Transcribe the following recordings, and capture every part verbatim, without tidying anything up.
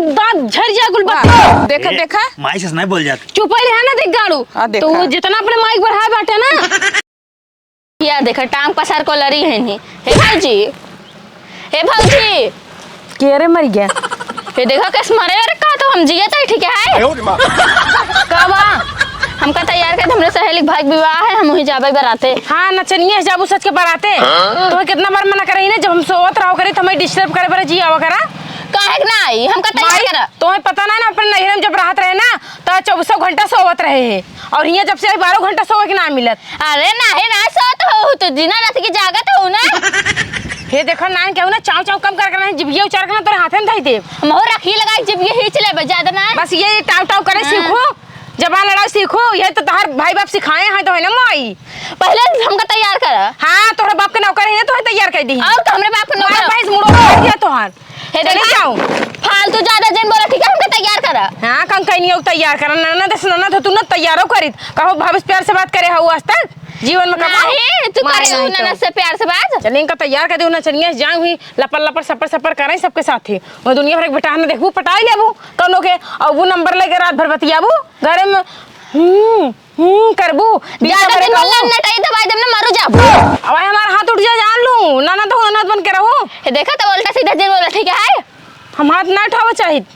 दांत झड़ जाए कुल बत्ती। वाह, देखा, ए, देखा। माई से नहीं बोल जात। चुप ही रहा ना, देख गाड़ू। हाँ, देखा। तो वो जितना अपने माइक बढ़ाए बाटे ना। या देखा, टांग पसार को लड़ी है नी। हे भौजी, हे भौजी। के रे मर गया? हे देखा, कैसे मरे रे, का तो हम जियत है, ठीक है? आयो रे माँ। का बा? हमका तैयार कर, हमरे सहेली के भाई के विवाह है, हम वहीं जाबे बराते। हाँ, नचनिया जाबू सच के बराते। हाँ? तो कितना बार मना करही ना, जब हम सोवत रहो करी, तो हमें डिस्टर्ब करे बरे जी आवा करा। काहे के ना आई? हमका तैयार माई, करा। तोहे पता ना, ना अपन नैहर में जब रहत रहे ना, तो चौबीसों घंटा सोवत रहे है, और हियाँ जब से आई, बारह घंटा सोवे के ना मिलत। अरे नाही, ना सोत हो, तू दिना रात की जागत हो ना। हे देखो नान, केहू ना चाव चाव कम करके ना, जिभिया उचार के ना तोरे हाथे में धई देब। हमहू रखी लगा के जिभिया हीच लेबे, ज्यादा ना। बस ये टाव टाव करे हाँ। सीखो, जबान लड़ाओ सीखो, ये तो तोहार भाई बाप सिखाए हैं तो है ना माई। पहले हमका तैयार करा। हाँ, तोहरे बाप के नौकर है ना, तोहे तैयार कर दी। और तो हमरे बाप के नौकर। मार भैंस मुड़ो कर दिया तोहार। हे चली देखा, जाओ। फालतू ज्यादा जिन बोला, ठीक है, हमका तैयार करा। हाँ, कंकैनियों को तैयार करा, ननद से ननद हो, तू ना तैयारो करित। कहो, भाभी से प्यार से बात करे हो आज तक? जीवन में कबो? नहीं, तू मारे करे हो नहीं तो। ननद से प्यार से बात? चल, इनका तैयार कर दे, उन्हें चलिए, जाऊँ ही, लपर लपर, सपर सपर करें सबके साथ ही। वो दुनिया भर के बेटा हमें देखबू, पटाई लेबू, कौनो के, और वो नंबर लेके रात भर बतियाबू, घरे में, हम्म, हम्म, करबू, बीच ज्यादा में दिन कहू। बोलना, नटाई दबाई देब ना, मरू जाबू। अब हमार हाथ उठ जा, जान लू, ननद हो, ननद बन के रहू। ये देखा तो उल्टा सीधा जिन बोला, ठीक है? हम हाथ ना उठावा चाहित।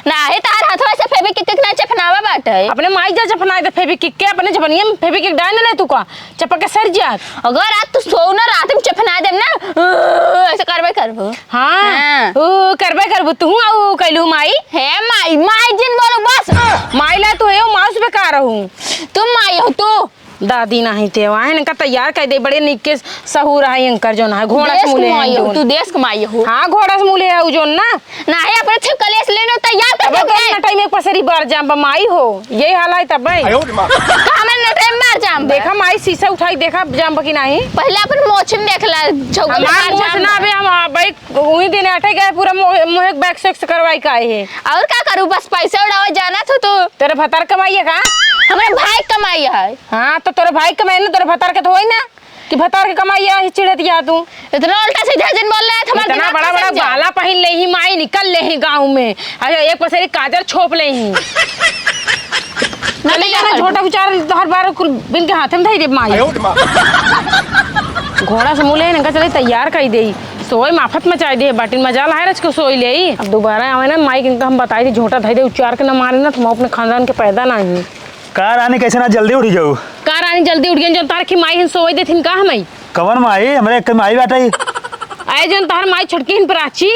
नाही, तार हथवा से फेविक्विक ना चफनावा बाटे। अपने माई जा चफनाए दे फेविक्विक के, अपने जबनिया में फेविक्विक डाल ना ले तू का, चपक के सर जात। अगर रात तू सोऊ ना, रात में चफनाए देब ना, ऊ, ऐसे करबे करबू। हाँ, हाँ। ऊ, करबे करबू, तू आऊ कैलू माई। हे माई, माई जिन बोलो बस। माई ला तू हे, माउस बेकार रहू। तू माई हो तू। दादी नाही ते, वाहन इनका तैयार कर दे, बड़े निक के सहूर है इनकर जोन है, घोड़ा देश से मूले कमाई हैं हो, जोन। तू देश कमाई हो। हाँ, घोड़ा से मूले है उ जोन ना। नाही, अपने छे कलेश लेने तैयार कर अब दे। तो नटाई में पसरी बार जाम बा, माई हो, यही हाल है तब भाई। आयो रे माँ। तो हमें नटाई में मार जाम बा। देखा माई शीशा उठाई, देखा जाम बा कि नाही। पहले अपन मोछिन देख ला, छौगले हमार मार मोछ जाम ना बा। बे, हम, आ, भाई, वही दिन अटे गए, पूरा मोह-, मोहे के वैक्स वैक्स करवाई का है। और का करू, बस पैसा उड़ावे जाना था तू। तेरे भतार कमाई है का? हमरे भाई कमाई है। हाँ, तो तोरे भाई कमाई ना, तोरे भतार के तो होई ना कि भतार के कमाई है, ही चिढ़त या तू। इतना उल्टा सीधा जिन बोल रहा है, हमारे इतना दिमाग बड़ा खराब बड़ा जा। बाला पहिन ले ही माई, निकल ले ही गाँव में। अरे एक पसेरी काजर छोप ले ही। ना चले जाना, झोटा उचार हर बार कुल बिन के हाथे में धई दे माई। आयो रे माँ। घोड़ा से मुँह ले इनका चले तैयार कर दे। सोई माफत मचाई दे बाटिन, मजा लाए रच के सोई ले। अब दोबारा आवे ना माई के, इनका हम बताई दे, झोटा धई दे उचार के ना मारे ना, तुम अपने खानदान के पैदा ना ही। का रानी, कैसे ना जल्दी उठ जाऊ? का रानी जल्दी उठ गई, जो तार की माई हिन सोई देथिन का हमें? कवन माई? हमरे एक माई बाटे। आए जौन तोहर माई छोटकी हिन प्राची।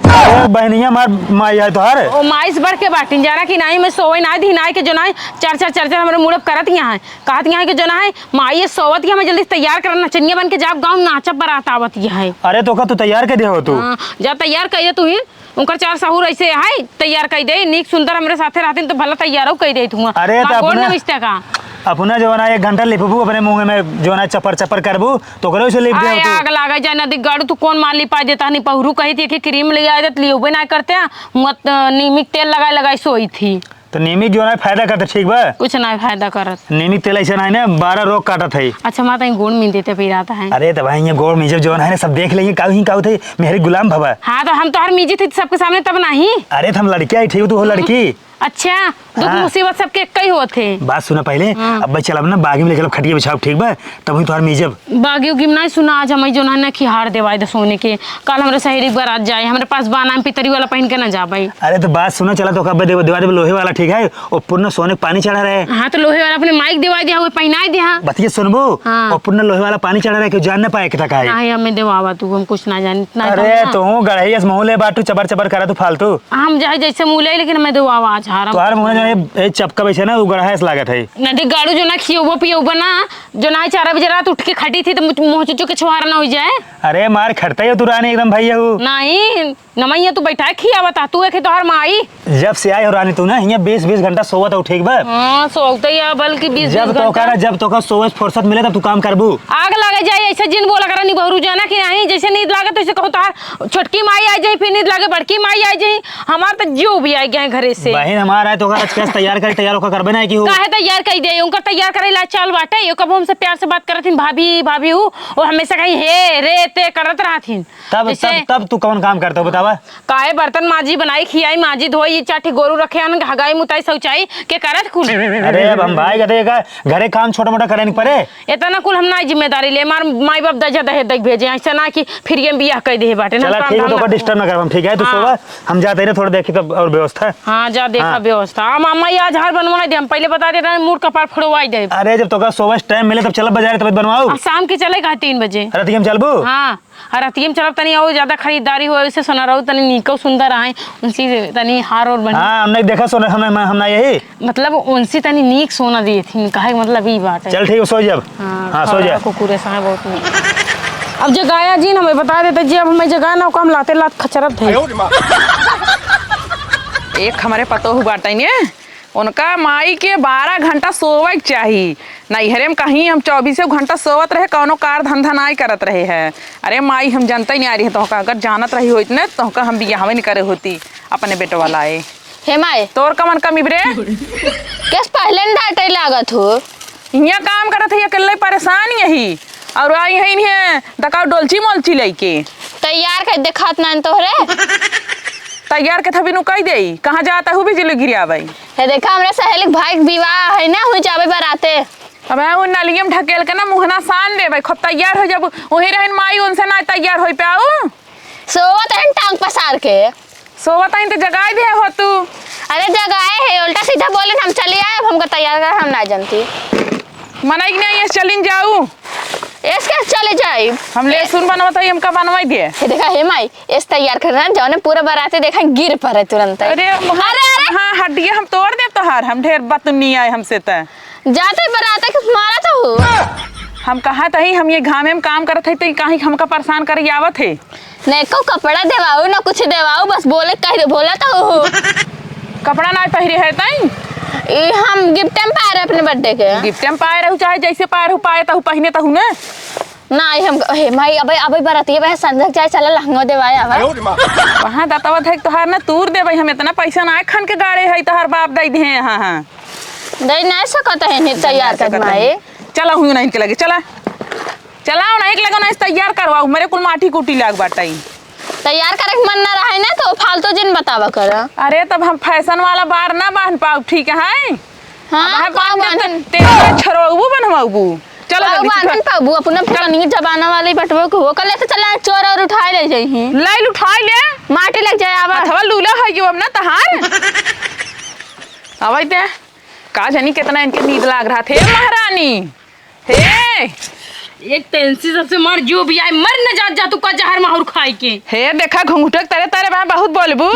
अरे बहनिया मार माई है तोहर। ओ माई से बढ़ के बाटिन, जाना कि नाही, मैं सोवे नाही दी नाही के जो नाही, चार चार चार चार हमरे मुड़प करत यहाँ है, कहत यहाँ है कि जो नाही, माई ये सोवत यहाँ, मैं जल्दी से तैयार करन, नचनिया बन के जाब गाँव नाचब, बारात आवत यहाँ है। अरे तो का तू तैयार कर दे हो तू? हाँ, जा तैयार कर दे तू ही। उनकर चार सहूर ऐसे है, तैयार कई दे, नीक सुंदर हमरे साथे रहतिन तो भला तैयारो कई देत हुआ। अरे, तो मार गोड़ अपना, न बिस्ते का। अपना जवन है एक घंटा लिपबू अपने मुँह में, जवन है चपर चपर करबू, तो ओकरे से लिप दे आय, तू। आग लागे जाए नदी गाड़ू, तू कौन मार लिपा देता नहीं, पहुरू कही थी कि क्रीम ले आए देत, लियोबे ना करते हैं, मुँह, अ, नीमिक तेल लगाए लगाए सोई थी। तो नीमिक जवन है फायदा करते, ठीक बा? कुछ ना फायदा करत। नीमिक तेल ऐसे ना है ना, बारह रोग काटत है। अच्छा, माता, ये गोड़ में देते पिराता है। अरे, तो भाई, ये गोड़ में जब जवन है ना, सब देख लेंगे, काऊ ही काऊ थे। मेहरी गुलाम भवा। हाँ, तो हम तोहर मीजी थे सबके सामने तब नाही। अरे, तो हम लड़किया ही ठीक, तू हो लड़की। अच्छा, दुख हाँ। मुसीबत सबके एक ही होत है। बात सुना पहले, हाँ। अब भाई चलब ना, बागी में लेके चलब, खटिया बिछाओ, ठीक बा? तब ही तोहर मीजब। बागी उगी में नाही सुना, आज हम जो ना, ना खिहार देवाई दे सोने के। कल हमरे सहेली के बारात जाए, हमरे पास बाना में पितरी वाला पहन के ना जा भाई। अरे तो बात सुना, चला तो कब देवा, देवा देवा लोहे वाला, ठीक है? ओ पुरना सोने के पानी चढ़ा रहे। हाँ, तो लोहे वाला अपने माइक देवाई दे, वो पहनाई दे, हाँ। बतिया सुनबो? हाँ। ओ पुरना लोहे वाला पानी चढ़ा रहे, कि जान ना पाए कितना का है। हाँ, हमें देवावा तू, हम कुछ ना जानी। अरे, तू गढ़ैया से मुँह ले बाटू, चबर चबर करा तू फालतू। हम जाए जैसे मुँह ले, लेकिन हमें देवावा आज हारम। तोहार मुँह जो है, ए, चपका वैसे ना, वो गढ़ा ऐसे लागत है। नदी गाड़ू जो ना खियोबो पियोबो ना, जो ना चार बजे रात उठ के खटी थी, तो मुझ-, मुँह चुचो के छुहारा ना हो जाए। अरे, मार खटता ही हो तू रानी एकदम भैया हो। नहीं, नमैया तू बैठा खियावता, तू एक ही तोहार माई। जब से आए हो रानी तू ना, हियाँ बीस बीस घंटा सोवत हो, ठीक बा? हाँ, सोवते ही है, बल्कि बीस जब बीस तोका घंटा। ना, जब तोका सोवे से फुर्सत मिले, तब तू काम करबू। आग लगे जाए, ऐसे जिन बोला करा, निबहरू जाना कि नहीं, जैसे नींद लागे, तो इसे कहो, तोहार छोटकी माई आ जाए, फिर नींद लागे, बड़की माई आ जाए, हमार तो जीव भी आ गया है घरे से। बहिन, हमार आए तो ओकर आज कैसे तैयार करे, तैयार ओकर करबे ना कि हो। काहे तैयार कइ दे? उनकर तैयार करे ला चल बाटे, यो कबो हमसे प्यार से बात करत हिन, "भाभी, भाभी" हूँ, वो हमेशा कहीं "हे, रे, ते" करत रहत हिन। तब, जैसे तब, तब तू कौन काम करत हो बतावा? काहे बर्तन माजी, बनाई, खियाई, माजी, धोई, ई चार ठी गोरू रखे हन, हगाई, मुताई, शौचाई के करत कुल। अरे अब हम भाई कहते का घरे काम छोटा मोटा करे नहीं परे। इतना कुल हम ना जिम्मेदारी ले, हमार माई बाप दहेज दहेज देख भेजे, ऐसा ना कि फिर ये बियाह कर दे बाटे ना, चला काम ठीक है, धाम तो ना। ओकर disturb ना करब हम, ठीक है? तू हाँ। सोवा, हम जाते हैं ना, थोड़ा देखी तब और व्यवस्था। हाँ, जा देखा हाँ। व्यवस्था। हम अम्मा ये आज हार बनवाई दे, हम पहले बता दे रहे, मूड कपार फोड़वाई दे। अरे जब तोका सोवा टाइम मिले तब चलब बाजारे, तब बनवाऊ। आ, शाम के चले कहा तीन बजे। रात के हम चलबू? हाँ, आ, रात के हम चलब, तनी और ज्यादा खरीदारी हो, उसे सोना रहू, तनी नीको सुंदर आए, उनसे तनी हार और बनी। हाँ, हमने देखा सोना, हम, हम, हम ना यही। मतलब उनसे तनी नीक सोना दिए थी, कहे के मतलब ई बात है। चल ठीक है, सो जब। हाँ, हाँ, सो खड़ा जा। कुकुरे साहे बहुत नीक। अब जे गाया जी ना, हमें बता देते जी, अब हमें जे गाया ना, ओका हम लाते लात खचरत है। एक हमरे पतोहू बाटे ने, उनका माई के बारह घंटा सोवे के चाही। नैहरे में कहीं हम चौबीसों घंटा सोवत रहे, कौनो कार धंधा नाई करत रहे है। अरे माई, हम जनते नहीं आ रही है तोहका, अगर जानत रही होइत ने, तोहका हम बियाहवे नहीं करे होती अपने बेटवा लाए। हे माई। तोर कमन कमी बरे? केस पहले न डांटे लागत हो। हियां काम करत है, अकेले परेशान यही। और आई है इन्हें दकाव डोलची मोलची लेके। तैयार कर देखात नान तोहरे। तैयार के थबिनु कह देई, कहाँ जाता हूँ बिजली गिरियावे। हे देखा, हमरे सहेली के भाई के विवाह है ना, हुई जाबे बराते। अब है उन नलियम ढकेल के ना मुहना सान देबे, खूब तैयार हो जाबू। वही रहन माई उनसे ना तैयार होई पाऊ। सोवत रहन टांग पसार के। सोवत आइन त जगाए दे हो तू। अरे जगाए है, उल्टा सीधा बोले न, हम चली आए, अब हमका तैयार कर, हम ना जानती। मनई के नहीं, ये चलिन जाऊ। इसके चले जाई। हम ले सुन बनवत है, हमका बनवाई दे। हे देखा, हे माई, इस तैयार कर रहा, जौने पूरा बाराती देखा गिर पड़े तुरंत। अरे, वहाँ, अरे, अरे। हाँ, हड्डियाँ हम तोड़ देब तोहार, हम ढेर बतनी आए हमसे त। जाते बराते के मारा तो हो। हम कहा तही, हम ये घामे में काम करत है, तो काहे हमका परेशान करे आवत है? न एको कपड़ा देवाऊ, न कुछ देवाऊ, बस बोले कह दे, बोला तो हो। कपड़ा ना पहिरे है तई? ई हम गिफ्ट में पाए रहे अपने बर्थडे के। गिफ्ट में पाए रहू, चाहे जैसे पाए रहू, पाए तहू पहिने तहू ना। ना, ई हम, हे माई, अबे, अबे बराती, अबे संझक जाए, चला लहंगा देवाए, अबे। वहाँ दतवा धक तोहार ना तूर देबे, हम इतना पैसा ना खान के गाड़े है, तोहार बाप दे दे, हाँ, हाँ। दे नहीं सकत है, नहीं तैयार कर माई। चला हुई ना इनके लगे, चला। चला, उन्हें एक लगा ना तैयार करवाऊ, मेरे कुल माटी कूटी लाग बाटई। तैयार करे के मन ना रहे ना, तो फालतू जिन बतावा कर। अरे, तब हम फैशन वाला बार ना बांध पाऊ, ठीक है? हाँ, अब हम का बांध देब, बांधन? तेरे छोड़वाऊ, बनवाऊ। चलो, का जल्दी से बांधन उठा। पाबू, अपना पुरानी जमाना वाले बटवा को हो, कल ऐसे चला, चोर और उठाए ले जाई ही। ले, उठाए ले। माटी लग जाए, आवा। अथवा लूला है यो, अब ना तहार। आवा इते। का जानी कितना इनके नींद लाग रहा थे, महारानी। हे! एक तो इनसे सबसे मर जो भी आए, मर न जात जा तू का जहर माहुर खाए के। हे, देखा घुंघटक तरे तरे बा, बहुत बोलबू।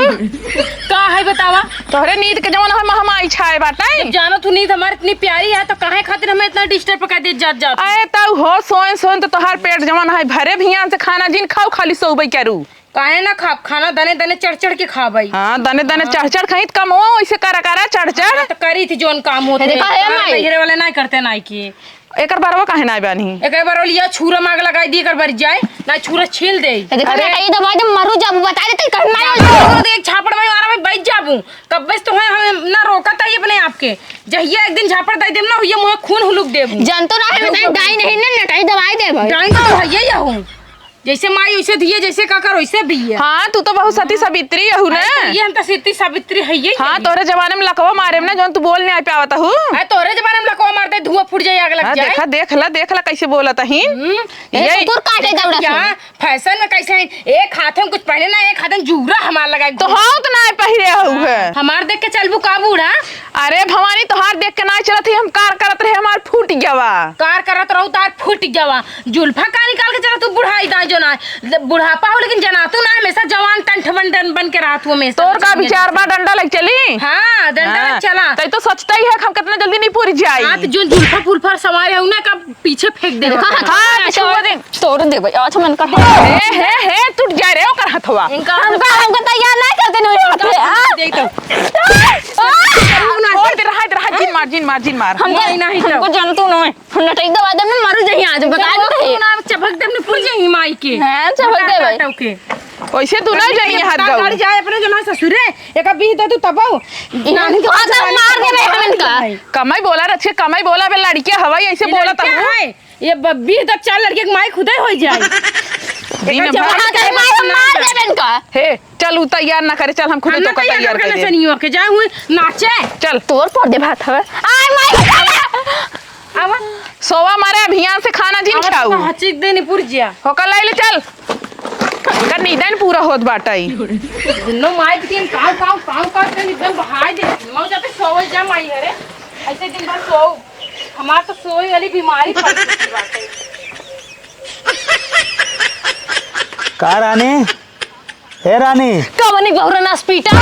का है बतावा? तोहरे नींद के जवन हम, हम आई छाए बाटे। जब जानो तू नींद हमारे इतनी प्यारी है, तो काहे खातिर हमें इतना disturb कर दे जात जात? अरे, तऊ हो, सोए सोए तो तोहार पेट जवन है, भरे भियान से खाना जिन खाऊ, खाली सोबे करू। काहे ना खाब? खाना दने दने चढ़ चढ़ के खाबई। हाँ, दने दने हाँ। चढ़ चढ़ खाई त कम हो, वैसे करा करा चढ़ चढ़। हाँ, तो करी थी जोन काम होते। देखा है तार माई। नैहरे वाले ना करते ना की। एकर बरवा काहे ना बानी? एकर बरवा लिया छुरा माग लगाई दी, एकर बर जाए, ना छुरा छील दे। ये देखा अरे। ना, ये दबा दे, मरू जाबू, बता देते, कहीं माई हो जाए। तो देख, झापड़ में मारा, मैं बैठ जाबू। कब्बे से तो है, हमें ना रोका था ये अपने आप के। जहिया एक दिन झापड़ दे देब ना, ये मुँह खून हुलुक देबू। जनतो ना है, अरे, डाई नहीं ना, नटाई दबाई देबे। डाई तो है, यही हूँ। जैसे माई वैसे धिये, जैसे काकर वैसे बिये। हाँ, तू तो बहुत सती सावित्री अहू ने। हाँ, तो ये हम तो सती सावित्री है, ये हाँ, है। तोरे जमाने में लकवा मारे में ना, जौन तू बोल नहीं आ पावत हू। अरे, तोरे जमाने में लकवा मार दे, धुआं फूट जाए, आग लग हाँ, जाए। देखा, देख ला, देख ला कैसे बोलत ही। हम्म, ये ये कुकुर काटे देखो दौड़ा क्या, फैशन में कैसे हैं? एक हाथ में कुछ पहने ना, एक हाथ में जूरा हमार लगाई। तो हाँ, तो ना पहिरे हऊ है। हमार देख के चलबू का बूढ़ा? अरे भवानी, तोहार देख के ना चलत ही, हम कार करत रहे, हमार फूट गवा। कार करत रहू, तार फूट गवा। जुल्फा का निकाल के चला तू बुढ़ाई दाई जो ना। बुढ़ापा हो लेकिन जनातू ना, हमेशा जवान टंठ बन, बन के रहत हो हमेशा। तोर का विचार बा, डंडा लग चली? हाँ, डंडा हाँ। लग चला। तै तो सोचता ही है कि हम कितना जल्दी नहीं पूरी जाई। हाँ, तो जो जुल्फा फुल्फा सवार है, उन्हें का पीछे फेंक दे। देखा, हाँ, हाँ, हाँ, पीछे छोड़ दे। तोड़ देबे, अच्छा मन कर। हे, हे, हे, टूट जाए रे ओकर हथवा। इनका हमका, हमका तैयार नहीं करते नहीं इनका हाथे, हाँ? दे तो। छोड़ दे, रहा दे, रहा, जिन मार, जिन मार, जिन मार। हमको, नहीं, नहीं, हमको तो। जानतू नहीं। हम नटई दबा देब ना, मरू जही आज, बता चलो, देते हैं। ना, चभक देब ना, फूल जही माई के। हाँ, चभक देबे। काटा उके। वैसे तू ना जनी हाथ गाऊ। गाड़ी जाए अपने जो ना ससुरे, एका बीह दे तू तबो। नानी के आ, बच्चा तब मार देबे हम इनका। कमाई बोला रखे, कमाई बोला बे, लड़किया हवाई ऐसे ये बोला लड़किया तब। है, ये ब-, बीह दे चार लड़किया के माई खुदे हो जाए। दिन एकर भर जवानी हाँ, के तब मार, हम मार देबे इनका। हे, चल, उ तैयार ना करे, चल, हम खुदे हम ना तोका तैयार तैयार कर कर दे। नचनियो के, जा हुई नाचे। चल। तोर पर दे भात हवे। आय, माई, आवा। सोवा मारे, अभियान से खाना जिन आवा, खाऊ। तो हचिक देनी पुरजिया। होकर लाई ले, चल। कर नींदन पूरा होत बाटई। दुनो माई बिटिन काव, काव, काव, काव के एकदम बहाय दे। मऊ जाते सोवे जा माई हरे। ऐसे दिन भर सोऊ। हमार तो सोए वाली बीमारी पड़ चुकी बाटे। का रानी? हे रानी। कवनी बहुरन हॉस्पिटल?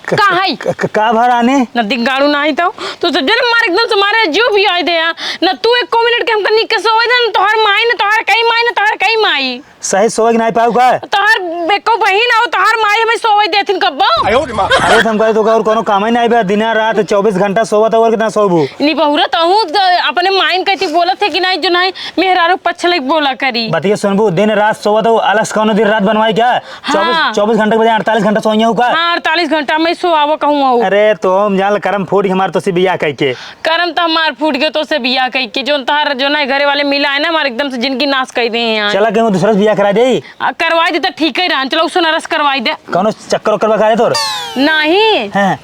क-, का है? क-, क-, का भा रानी? नदी गाड़ू नाही तो। तू तो जन्म मार एकदम से मारे जो भी आए दे यार। न तू एको मिनट के हमका निक के सोवे दे, न तोहार माई, न तोहार कई माई, न तोहार कई माई। सही सोवे के नाही पाऊ का? तोहार एको बहिन आउ, तोहार माई हमें सोवे देथिन कब्बो? अरे त हम कहे तो का और कोनो काम ही नाही बा, दिना रात चौबीस घंटा सोवत और कितना सोबू? नी बहुरा तहूँ त अपने माइन कहती बोलत है कि नाही जो नाही मेहरारू पक्ष लग बोला करी। बतिया सुनबू, दिन रात सोवत हो, अलग से कौनो दिन रात बनवाई क्या? हाँ। चौबीस, चौबीस घंटे के बजाय अड़तालीस घंटा सोइया हो का? हाँ, अड़तालीस घंटा में सोआवो कहूँ आऊ। अरे तो हम जान ल करम फूट हमार तो से बियाह कई के। करम तो हमार फूट गयो तो से बियाह कई के। जोन तहार, जो ना घरे वाले मिला है ना, हमार एकदम से जिंदगी नाश कर दे हैं यार। चला कहूँ दूसरा से बियाह करा दे। आ, करवाई दे तो ठीक ही रहन। चलो सोनारस करवाई दे। कौनो चक्कर ओक्कर बका दे तोर? नहीं। हैं।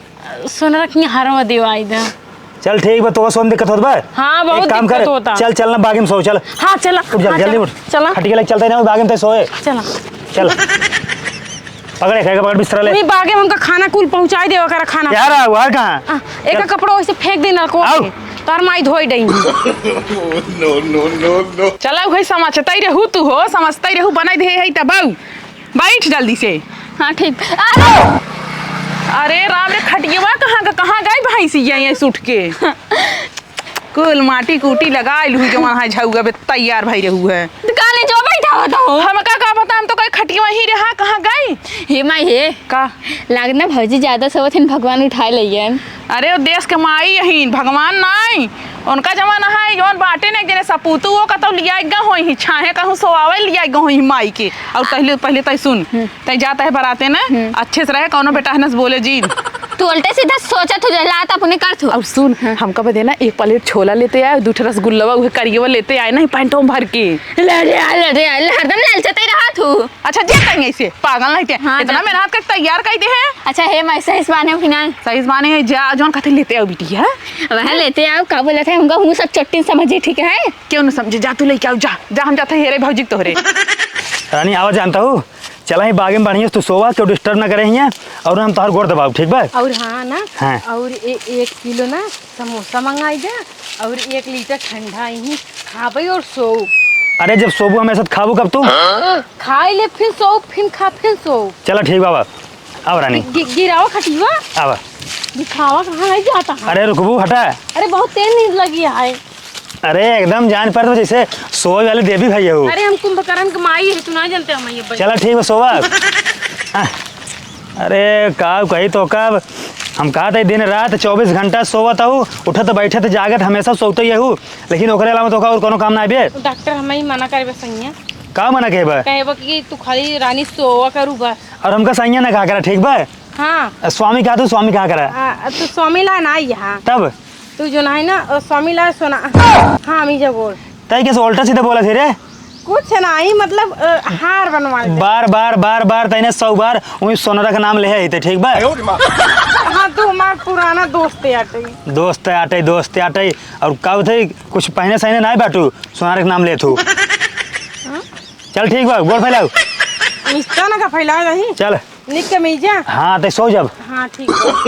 सोनारस के हरवा देवाई दे। चल ठीक बा, तोका सोन दिक्कत होत बा? हाँ, बहुत एक काम दिक्कत कर, होता। चल, चल ना, बागी में सो, चल। हाँ, चला। उठ, चल, हाँ, जल्दी चला। उठ। चला। खटिया लेके चलते ना, बागी में तय सोए। चला। चल। पकड़, एक, एक पकड़, बिस्तरा ले। वही बागे में हमका खाना कुल पहुँचाई देवा करा खाना। यार, आ, यार कहाँ? आ, एक चल। कपड़ा वैसे फेंक देना को। आओ। तार माई धोई डई। No, no, no, no। चला, उहे समझता ही रहू तू हो, समझता ही रहू, बनाई दे है तब आऊ। बैठ जल्दी से। हाँ, ठीक। अरे! अरे राम रे, खटियवा कहाँ का, कहाँ गई भैंसिया ये उठ के? कुल माटी कूटी लगाइल हुई, जवन है झउआ बे तैयार भई रहू है। तो काले जो बैठा होता हो। हमका का पता, हम तो कहीं खटियवा ही रहा, कहाँ गई? हे माई हे। का? लागत ना भौजी ज्यादा सोवत हिन, भगवान उठाए लइयन। अरे, वो देश के माई यही, भगवान नाई। उनका जमाना है, जौन बाटे ने, एक जने सपूतू, वो कतौ लिया गा होई ही, छाहे कहूँ सोआवे लिया गा होई ही माई के। और पहले, पहले तय सुन, हम्म। तय जाता है बराते ना, हम्म। अच्छे से रहे, कौनो बेटा है ना से बोले जीन। तू उल्टे सीधा सोचत हो, लात अपने करत हो। और सुन, हाँ। हमका बदे ना एक प्लेट छोला लेते आए, दू ठो रसगुल्ला, उहे करियवा लेते आए ना, पैंटों में भर के। ले, ले, ले, ले, ले, हरदम लालचते रहा तू। अच्छा, जे कहीं ऐसे पागल नहीं थे। हाँ, इतना जा। मेहनत कर तैयार कर दे है। अच्छा, हे माई, सही से बाने हो कि ना? सही से बाने है, जा, जौन कहते लेते आओ बिटिया। वह लेते आओ, का बोलत है, हमका हूँ सब चट्टी समझे, ठीक है? क्यों न समझे, जा तू लेके आओ, जा, जा, हम जाते हैं हेरे भौजी के तोहरे। रानी, आवा जानता हूँ, चला ही बागे में बढ़िया से तू सोवा, क्यों disturb ना करे हियाँ, और हम तोहर गोड़ दबाओ, ठीक बा? और हाँ ना, हाँ। और ए-, एक किलो ना समोसा मंगाई दे, और एक लीटर ठंडा यहीं खाबे और सोऊ। अरे, जब सोबू हमेशा तो खाबू कब तू? खाई ले, फिर सोऊ, फिर खा, फिर सोऊ। चला, ठीक बाबा, आवा रानी। गि-, गिरावा खटिया। आवा। दिखावा कहाँ नहीं जाता है? अरे, रुकबू, हटा। अरे, बहुत तेज नींद लगी है। अरे, एकदम जान पर तो जैसे सोए वाली देवी भई हो। अरे, हम कुंभकर्ण के माई है, तू ना जानते हम ये बन- चला, ठीक बा, सोवा। आ, अरे, का कही तो कब? हम कहा था दिन रात चौबीस घंटा सोवत हूँ, उठत बैठत जागत हमेशा सोते ही हूँ, लेकिन ओकरे अलावा तो का और कोनो काम ना आबे? डॉक्टर हमें ही मना करे बे सैया। का मना कहे बा? कहे बा कि तू खाली रानी सोवा करू बस। और हमका सैया ना कहा करा, ठीक बा? हाँ। आ, स्वामी कहा तू, स्वामी कहा करा? आ, तू स्वामी ला ना यहाँ। तब? तू जो ना है ना, अ, स्वामी ला सोना। हाँ, हम ही जब बोल। तय कैसे उल्टा सीधा बोला थे रे? कुछ नाही, मतलब, अ, हार बनवा दे। बार, बार, बार, बार, तैने सौ बार उही सोनरा के नाम ले है, ते ठीक बा? हाँ, तू हमार पुराना दोस्त आटे। दोस्त आटे, दोस्त आटे। और का होते, कुछ पहने सहने नाही बाटू, सोनरा के नाम ले तू। हाँ? चल ठीक बा, गोड़ फैलाओ। रिश्ता ना का फैलाओ रही। चल। निक के में जा। हाँ, ते सो जब। हाँ, ठीक बा।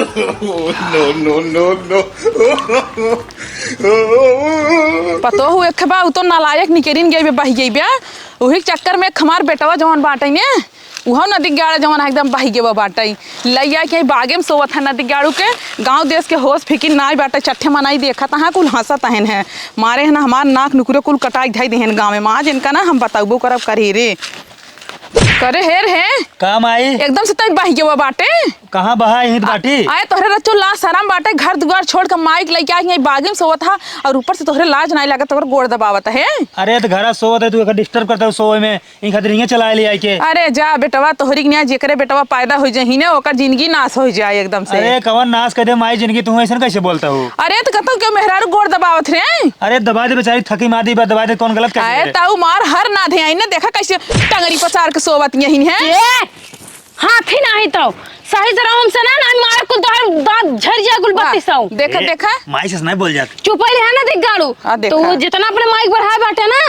No, no, no, no। पतोहू एक बा, उ तो नालायक निकेरिन गई बे, बहि गई बे। उही चक्कर में एक हमार बेटवा जवन बाटे ने, उहो नदी गाड़े जवन एकदम बहि गए बा बाटे। लइया के बागे में सोवत है नदी गाड़ू के। गाँव देश के होश फिकिर नाई बाटे, चट्ठे मनाई देखत हाँ, कुल हँसत हन है। मारे है ना हमार नाक नुकरे कुल कटाई धई देहन गाँव में। माँ जिनका ना हम बताउबो करब करी रे। करे हेर हे। का माई? एकदम से तई बहि गवा बाटे। कहाँ बहा, यहीं त बाटी। आए तोहरे रचो लाज शरम बाटे, घर दुआर छोड़ के माई के लइके आई, यहीं बागी में सोवत हा, और ऊपर से तोहरे लाज नाई लागत, तोहर गोड़ दबावत है। अरे त घरा सोवत है, तू एकर disturb करत हो सोवे में, इन खातिर हियाँ चलाए ले आई के। अरे जा बेटवा, तोहरी के निया जेकरे बेटवा पैदा होइ जाही ने, ओकर जिंदगी नाश होइ जाए एकदम से। अरे कवन नाश कर दे माई जिंदगी, तू ऐसन कैसे बोलत हो? अरे त कतौ के मेहरारू गोड़ दबावत रे। अरे दबा दे बेचारी, थकी मादी बा, दबा दे, कौन गलत कर दे अरे रे? ताऊ मार हर ना ध्यान ने, देखा कैसे टंगरी पसार के सोवत यही है। ए, हाथी नाही तो सही से रहो हमसे ना, ना मार कुल तोहर दांत झड़ जाए कुल वाह, बत्तीस सौ। देखा, ए, देखा। माई से नहीं बोल जात। चुप ही रहा ना, दिगाड़ू। आ, देखा। तू जितना अपने माई के बढ़ाए बाटे ना,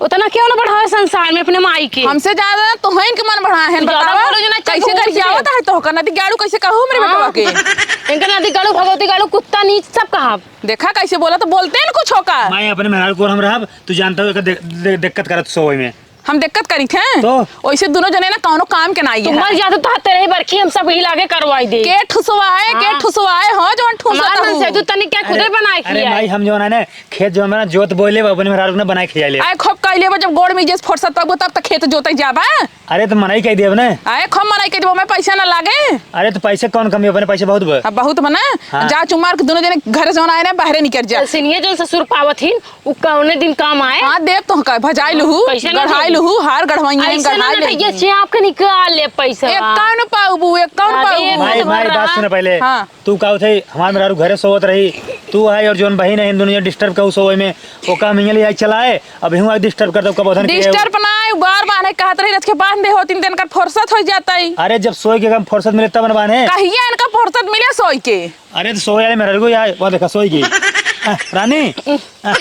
उतना क्यों ना बढ़ावे संसार में अपने माई के। हमसे ज्यादा ना तोहन के मन बढ़ाए हैं, तू ज्यादा बतावा। बोलो जो ना, कैसे चुप कर से। क्या होता है तो का ना दिगाड़ू, कैसे कहू मेरे हाँ। बेटवा के? इनका ना दिगाड़ू, भगवती गाड़ू, कुत्ता नीच सब कहा। देखा कैसे बोला तो बोलते हैं कुछ होका। माई अपने मेहरारू को हम रहब, तू जानता हो एकर दे-, दे-, दिक्कत करत सोवे में। हम दिक्कत करी थे? तो? ओइसे दुनो जने ना कौनो काम के नाई तू है। मर जा, तू तो तेरे ही बरखी हम सब ही लागे करवाई दे। के ठुसवाए, के हाँ। ठुसवाए हो, जौन ठुसत हमार मन से हूँ। तू तनी क्या खुदे अरे, बनाए अरे खिया। माई, हम जौन है ना, खेत जौन है ना, जोत बोए लेब, अपने मेहरारू के ना बनाए खिया लेब। आए खूब कह लेबो, जब गोड़ में जैसे फुर्सत पाबो, तब तक खेत जोते जाबा। अरे तो मनाई कह देब ना। आए खूब मनाई कह देबो, मैं पैसा ना लागे। अरे तो पैसे कौन कमी, अपने पैसे बहुत बा। अब बहुत बना। हाँ। जा चुमार के दुनो जने घर से जौन आए ना, बाहरे निकल जा। सिनिया जौन ससुर पावत हिन, उ कौने दिन काम आए? हाँ, देख तो का भजाई लुहु, कैसे ना गढ़ाई देबू? लुहु, हार गढ़वाइए, कैसे ना गढ़ाई लुहु। नटैया से आपके निकाल ले पैसा। एक कौन पाउबू, एक कौन अरे, पाउबू? भाई, मत भाई, बात भरा। सुन पहले। हाँ। तू का होते, हमार मेहरारू घरे सोवत रही, तू है और जौन बहिन है, इन दोनों disturb कहू सोवे में, वो काम हियाँ ले आई चलाए, अब हियाँ disturb कर दो, कब उधर के disturb ना, उ बार बार है कहत रही, रच के बांध दे हो, तीन दिन का फुर्सत हो जाता है। अरे, जब सोए के काम फुर्सत मिले तब न बांधे। कहिए इनका फुर्सत मिले सोए के? अरे तो सोए वाले मेहरारू को यार, वहाँ देखा सोई गई। आ, रानी, आ,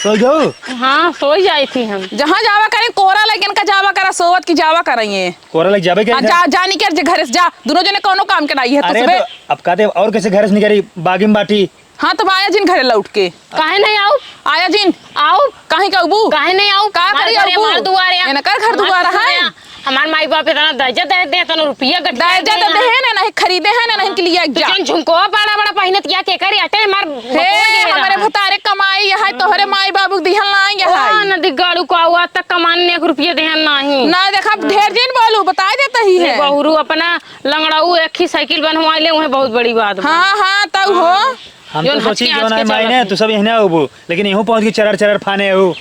सोई गऊ? हाँ, सोई जाई थी हम। जहाँ जावा करे कोहरा लेकिन का जावा करा सोवत की जावा कराइए। कोहरा लेके जाबे के आ, घर? जा, जा निकर जे घरे से जा। दुनो जने कौनो काम के नाई है अरे तुझसे। तो अब कहते और कैसे घर से निकली? बागी में बाटी। हाँ तो आया जिन घरे लौट के। काहे नहीं आऊ? आया जिन। आऊ। काहे का अबू? काहे नहीं आऊ? का हमार करे घर, अबू? हमार दुआर है। एनकर घर हमार दुआर ससुर है। है। हमार माई बाप इतना दहेज दे दे, इतना रुपया गठिया दहेज दे दे है। है ना, नहीं खरीदे है ना, नहीं के लिए तू जा। जौन झुमकवा बड़ा बड़ा पहिनत किया के करे अटे हमार हे, बकवा के हमारे रहा। भतारे कमाई है, तोहरे माई बाबू दिहल ना है। ओ, नदी गाड़ू को आवा तक कमान ने एक रुपया देहन नहीं। ना देखा, ढेर दिन बोलू, बताई देता ही ये है। बहुरू अपना लंगड़ाऊ एक ही साइकिल बनवा ले, वह बहुत बड़ी बात बा। हाँ, हाँ, तब हो। हाँ। हम तो जौन सोची हंसके जौन हंसके है माई ने, चलत तू सब यही ना होबू, लेकिन यहू पहुँच के चरर चरर फाने हो।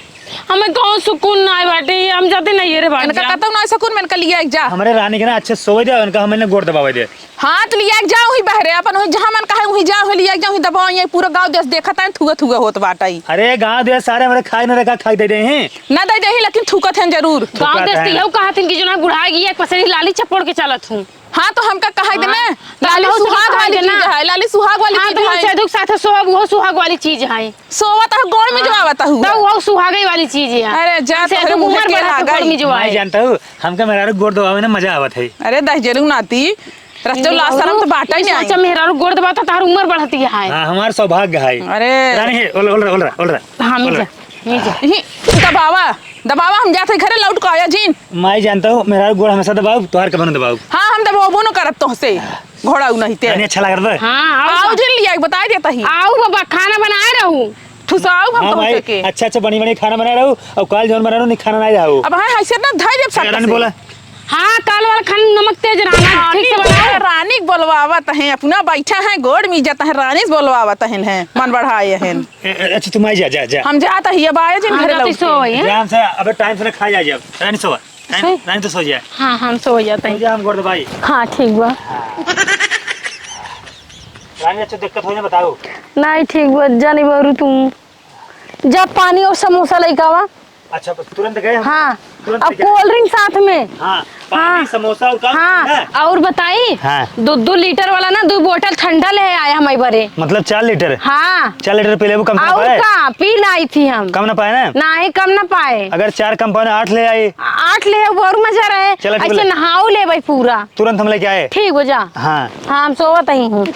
हमें कौन सुकून ना बाटे, हम जाते नहीं रे बाटे इनका जा। कतौ ना सुकून में इनका लिया एक जा। हमरे रानी के ना अच्छे सोवे दे, इनका हमें ना गोड़ दबावे दे। हाँ, तो लिया एक जा वही बहरे, अपन वही जहाँ मन कहे वही जा, वही लिया एक जा, वही दबाओ, ये पूरा गाँव देश देखत है, थुआ थुआ होत बाटे। अरे गाँव देश सारे हमरे खाए ना रखा, खाए दे दे हैं। ना दे दे ही, लेकिन थुकत हैं जरूर। गाँव थुकत देश तो हैं। यहू कहत हैं कि जो ना बुढ़ा गई है, एक पसेरी लाली चपोड़ के चलत हूँ। हाँ, तो हमका कहा दे हाँ, ना, तो लाली हमहू तो सुहाग कहा वाली दे चीज ना। है, लाली सुहाग वाली हाँ, चीज तो है। सेदुक साथे सोहब, वो सुहाग वाली चीज है। सोवत है, गोड़ में हाँ, जवावत है। तो वो सुहागे वाली चीज है। अरे, जा, सेदुक तोहरे मुँह उमर के बढ़ा के लागा गोड़ ही। में जवाए। मैं जानता हूँ, हमका मेहरारू गोड़ दबावे ना मजा आवत है। अरे, दहिजरू नाती, रचो लाज शरम तो बाटा ही नहीं। सोचा मेहरारू गोड़ दबाता, तार उमर बढ़ती है। हाँ, हमार सौभाग्य है। अरे। रानी है, ओल, ओल, ओल, ओल, ओल। हाँ, मिल जा। नहीं जा। ही, दबावा, दबावा, हम जाते घरे लौट के आया जिन। माई जानता हूँ, मेरा गोड़ हमेशा दबाओ, तोहार कबनो दबाओ। हाँ, हम दबाओ न करब तोहसे, घोड़ा उ नहीं ते। तनी अच्छा लग रहा है। हाँ, आओ आओ सा। जिन लिया, बताई देता ही। आओ बाबा, खाना बनाए रहू। ठुसाओ हम हाँ तोहसे माई, के। अच्छा, अच्छा, बनी, बनी खाना बनाए रहू, और काल जौन बनाए रहू, नहीं खाना नहीं रहू। अब हाँ, ऐसे ना धाई देब ए, रानी सट से। बोला। हाँ, काल वाला खाना नमक तेज रहना, ठीक से रानी बनाओ। बोला, रानी के बोलवावत है, अपना बैठा है, गोड़ में इज्जत है, रानी से बोलवावत है, है, मन बढ़ाए है। ए, ए, अच्छा, तुम आई जा, जा, जा। हम जात ही, अब आए जिन हाँ, घरे जाती लौट के। सोई, हैं? ध्यान से, अबे टाइम से ना खा जा, जा। रानी सोवा। रानी, सोई। रानी तो सो जा। हाँ, हम सो जाते सो हैं। जा, हम गोड़ दबाई। हाँ, ठीक बा। रानी, अच्छा दिक्कत हो ना बताओ। नहीं, ठीक बा, जानी बरू तुम। जा पानी और समोसा लेके आवा। अच्छा, बस तुरंत गए हम। हाँ, तुरंत अब लेके आए। Cold drink साथ में। हाँ, पानी, हाँ। समोसा और का हाँ, है? और बताई, हाँ। दो, दो लीटर वाला ना, दो बोतल ठंडा ले आए हमारे बरे। मतलब चार लीटर? हाँ। चार लीटर पी लेबू, कम ना और पाए? का, पी लाई थी हम। कम ना पाए ना? नहीं, कम ना पाए। अगर चार कम पाए, आठ ले आई। आ-, आठ ले, वो और मजा रहे। चला, ठीक ऐसे बा। नहाओ ले भाई पूरा। तुरंत हम लेके आए। ठीक हो जा। हाँ। हाँ, हम सोवत ही हूँ।